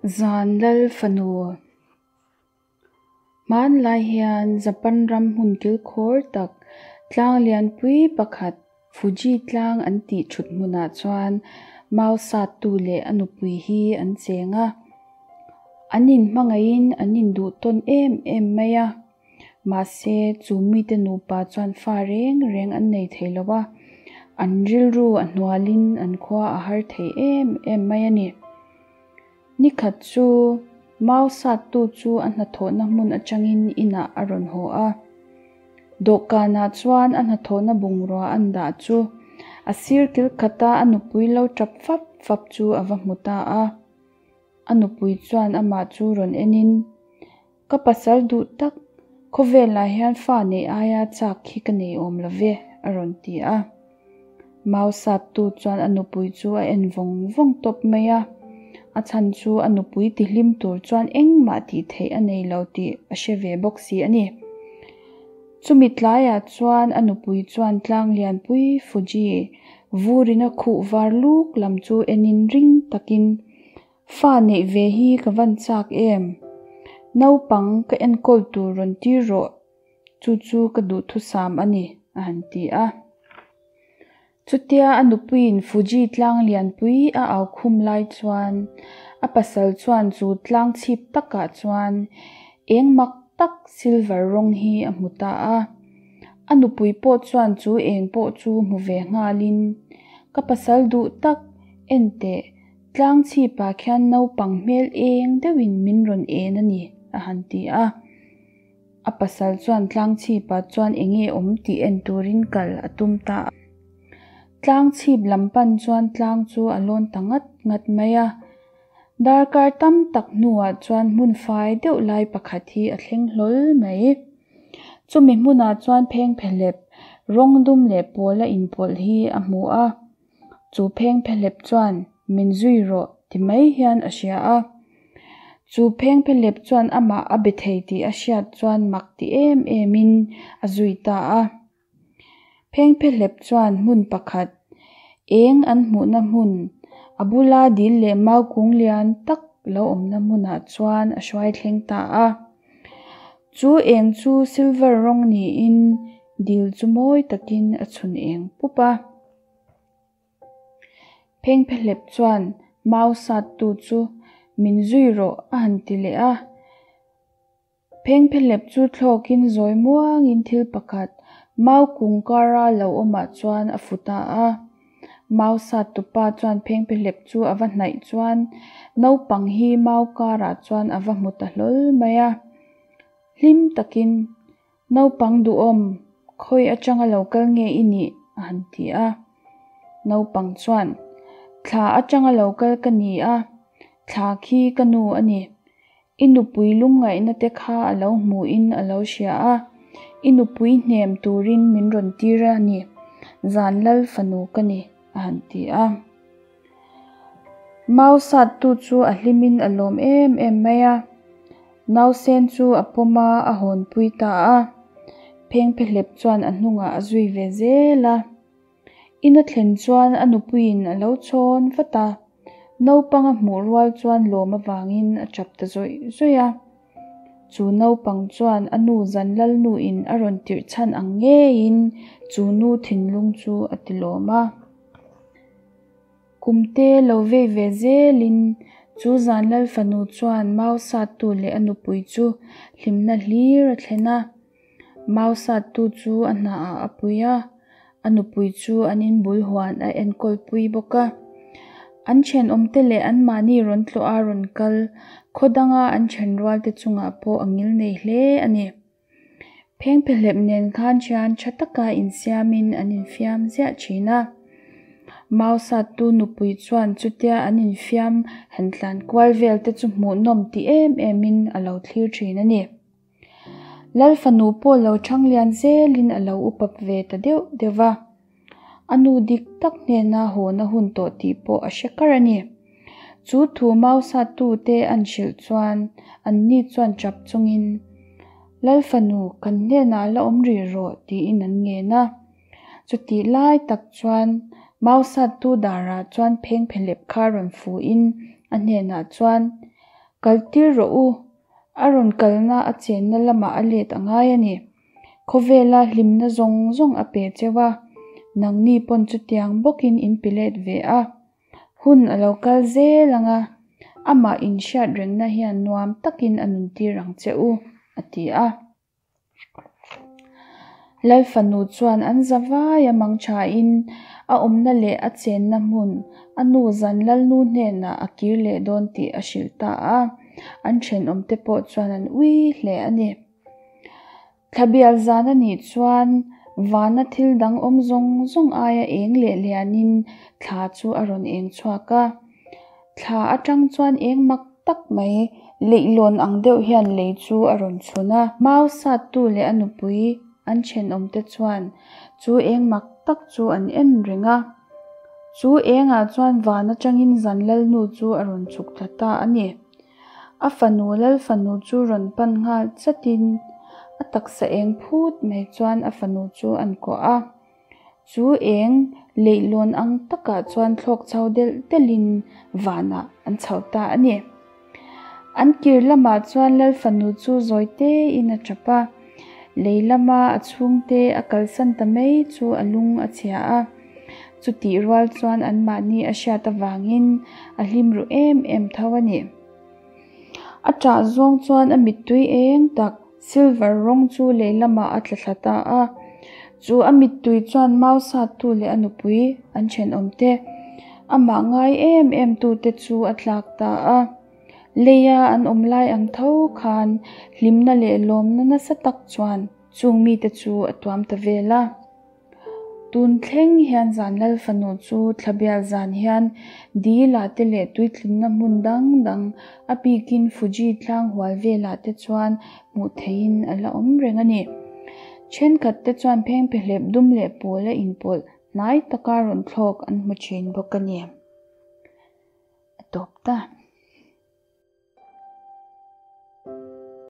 Zan Lal Fanu Hmanlai hian Japan ram hmun kilkhawr tak tlang lianpui pakhat Fuji tlang an tih thut hmunah chuan mau sattu leh a nupui hi an cheng a. An inhmangaihin an induh tawn em em mai a. Mahse, chu mite nupa chuan fa reng reng an nei thei lo a, an rilru a hnualin an khua a har thei em em mai a ni. Ni khat chu mau sattu chu a hnathawhna hmun atangin inah a rawn haw a. Dawhkanah chuan a hnathawhna bungrua an dah chu a sir kil khata a nupui lo tap fap fap chu a va hmu ta a. A nupui chuan amah chu rawn enin, Ka pasal duh tak, khawvelah hian fa neih aia chak hi ka nei awm lo ve, a rawn ti a. Mau sattu chuan a nupui chu a en vawng vawng tawp mai a. A chhan chu a nupui tihlim tur chuan engmah tih theih a nei lo tih a hre ve bawk si a ni. Chumi tlaiah chuan a nupui chuan tlang lianpui Fuji vurin a khuh var luk lam chu enin ring takin, Fa neih ve hi ka van chak em? Naupang ka enkawl tur rawn tir rawh, chu chu ka duhthusam a ni, a han ti a. Chutia a nupuiin Fuji tlang lianpui a au khum lai chuan a pasal chuan chu tlang chhip takah chuan eng mak tak silver rawng hi a hmu ta a. A nupui pawh chuan chu eng pawh chu hmu ve nghalin, Ka pasal duh tak, en teh, tlang chhipah khian naupang hmel eng deuhin min rawn en a ni, a han ti a. A pasal chuan tlang chhipah chuan eng nge awm tih en turin kal a tum ta a. Tlang chhip lam pan chuan tlang chu a lawn ta ngat ngat mai a. Darkar tam tak hnuah chuan hmun fai deuh lai pakhat hi a thleng hlawl mai. Chumi hmunah chuan phengphehlep rawng dum leh pawl a inpawlh hi a hmu a. Chu phengphehlep chuan min zui rawh ti mai hian a hria a. Chu phengphehlep chuan amah a be thei tih a hriat chuan mak ti em emin a zui ta a. Phengphehlep chuan hmun pakhat, eng an hmuhna hmun, a bula dil leh mau kung lian tak lo awmna hmunah chuan a hruai thleng ta a. Chu eng chu silver rawng niin dil chu mawi takin a chhun eng pup a. Phengphehlep chuan mau sattu chu min zui rawh a han ti leh a. Phengphehlep chu thlawkin zawi muangin thil pakhat mau kung kara lo awmah chuan a fu ta a. Mau sattupa chuan phengphehlep chu a va hnaih chuan naupang hi mau karah chuan a va hmu ta hlawl mai a. Hlim takin Naupang duhawm, khawi atanga lo kal nge i nih? a han ti a. Naupang chuan, Thla atanga lo kal ka ni a, thla khi ka nu a ni. I nupui lungngaihna te kha a lo hmuhin a lo hria a, i nupui hnem turin min rawn tir a ni, zan lal fanu ka ni, a han ti a. Mau sattu chu a hlimin a lawm em em mai a. Nausen chu a pawm a, a hawnpui ta a. Phengphehlep chuan a hnungah a zui ve zel a. In a thlen chuan a nupuiin a lo chhawn vat a, naupang a hmuh rual chuan lawm avangin a tap ta zawih zawih a. Chu naupang chuan a nu zan lalnuin a rawn tirh chhan ang ngeiin chu nu thinlung chu a ti lawm a. Kumte lo vei ve zelin chu zan lal fanu chuan mau sattu leh a nupui chu hlimna hlir a thlen a. Mau sattu chu a hnaah a pui a, a nupui chu an inbul huan a enkawl pui bawk a. An thenawmte leh anmahni rawn tlawh a rawn kal khaw danga an thenrualte chungah pawh a ngil nei hle a ni. Phengphehlep nen khan thian tha taka insiamin an infiam ziah thin a. Mau sattu nupui chuan chutia an infiam han tlan kual vel te chu hmuhnawm ti em emin a lo thlir thin a ni. Lal fanu pawh lo thang lian zelin a lo upa ve ta deuh deuh va. A nu dik tak hnena hawna hun tawh tih pawh a hre kar a ni. Chu thu mau sattute an hrilh chuan anni chuan tap chungin, Lal fanu, kan hnenah la awm rih rawh tiin an ngen a. Chutih lai tak chuan mau sattu darah chuan phengphehlep kha rawn fuhin a hnenah chuan, Kaltir rawh u, a rawn kalna a chenna lamah a let a ngai a ni. Khawvela hlimna zawng zawng a pe cheu a, nangni pawn chutiang bawkin in pe let ve a. Hun a lo kal zel ang a, amah inhriat rengna hian nuam takin a nuntir ang che u, a ti a. Lal fanu chuan an za vai a mang thain a awmna leh a chenna hmun a nu zan lalnu hnenah a kir leh dawn tih a hrilh ta a, an thenawmte pawh chuan an ui hle a ni. Thlabial zan a nih chuan vana thil dang awm zawng zawng aia eng leh lianin thla chu a rawn eng chhuak a. Thla atang chuan eng mak tak mai leihlawn ang deuh hian lei chu a rawn chhun a. Mau sattu leh a nupui an thenawmte chuan chu eng mak tak chu an en reng a. Chu engah chuan van atangin zan lalnu chu a rawn chhuk thla ta a ni. A fanu lal fanu chu rawn pan nghal chatin a taksa eng phut mai chuan a fanu chu an kuah a. Chu eng leihlawn ang takah chuan thlawk chho delh delhin vanah an chho ta a ni. An kir lamah chuan lal fanu chu zawi tein a tap a, lei lama a chhungte a kalsan ta mai chu a lung a chhia a. Chutih rual chuan anmahni a hriat avangin a hlim ru em em tho a ni. A ṭah zawng chuan a mittui eng tak silver rawng chu lehlamah a tla thla ta a. Chu a mittui chuan mau sattu leh a nupui an thenawmte amah ngai em em tute chu a tlak ta a. Leia an awm lai ang tho khan hlimna leh lawmna nasa tak chuan chung mite chu a tuam ta vel a. Tun thleng hian zan lal fanu chu thlabial zan hian dil-ah te leh tuitlinna hmun dang dang a bikin Fuji tlang hual velah te chuan hmuh theihin a la awm reng a ni. Thenkhat te chuan phengphehlep dum leh pawl a inpawlh hnai taka rawn thlawk an hmu thin bawk a ni. A tawp ta.